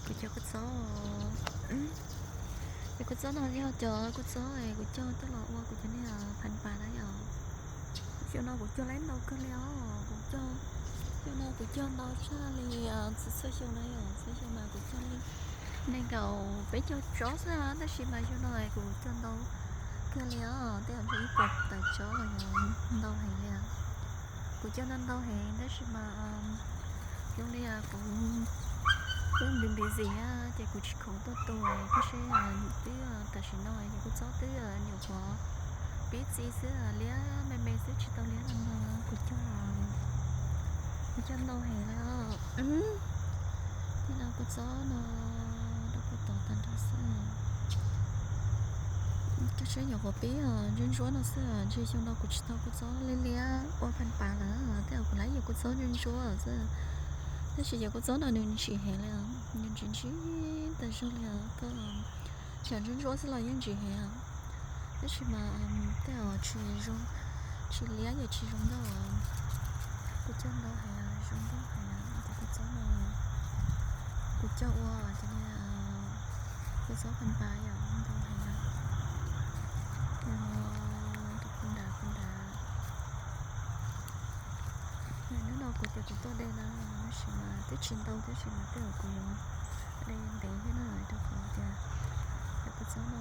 Kuv cog kua txob, cov kua txob no yog cov kua txob kuv cog tuaj los ua kuv cov niag phav pas na yom. Xyoo no kuv cog lab ntau kawg li os. Kuv cog, xyoo no kuv cog ntau tshaj li txhua txhua xyoo na yom. Txhua xyoo mas kuv cog li nees nkaum peb caug tsob xwb, tab sis mas xyoo no kuv cog ntau kawg li os, tej zaum ntshe ib puas tawm tsob los yog ntau heev li. Kuv cog ntau ntau heev tab sis mas zoo li kuv twb npis npis zim ces kuv tsis khoom tuaj tua, tab sis twb tam sim no yog kua txob twb nyuam qhuav pib txi xwb, liab me me xwb tsis tau liab no. Kuv cog, kuv cog ntau heev li os. Tej no kua txob no rau kuv tov tag nrho xwb. Cov seb nyuam qhuav pib ntsuab ntsuab no xwb, ntshe xyoo no kuv tsis tau kua txob liab liab ua phav pas lawm, tej zaum kuv laib yog kua txob ntsuab ntsuab xwb. Tab sis yog kua txob no nws ntsim heev li, nws ntsim ntsim tas zog li os. Koj tseem ntsuab ntsuab xwb los yeej ntsim heev. Tab sis mas tej zaum tsis zoo, tsis liab ces tsis zoo nkauj. Kuv cog ntau heev, zoo nkauj heev. Cov kua txob no kuv cog ua cov niag kua txob phav pas yom, ntau heev. Rau puag nrad puag nrad. Hnub no kuv tias kuv tuaj de na, tab sis mas twb tsis ntau, tab sis mas tej zaum kuv yuav de ntev thiab na, rau qhov tias cov kua txob no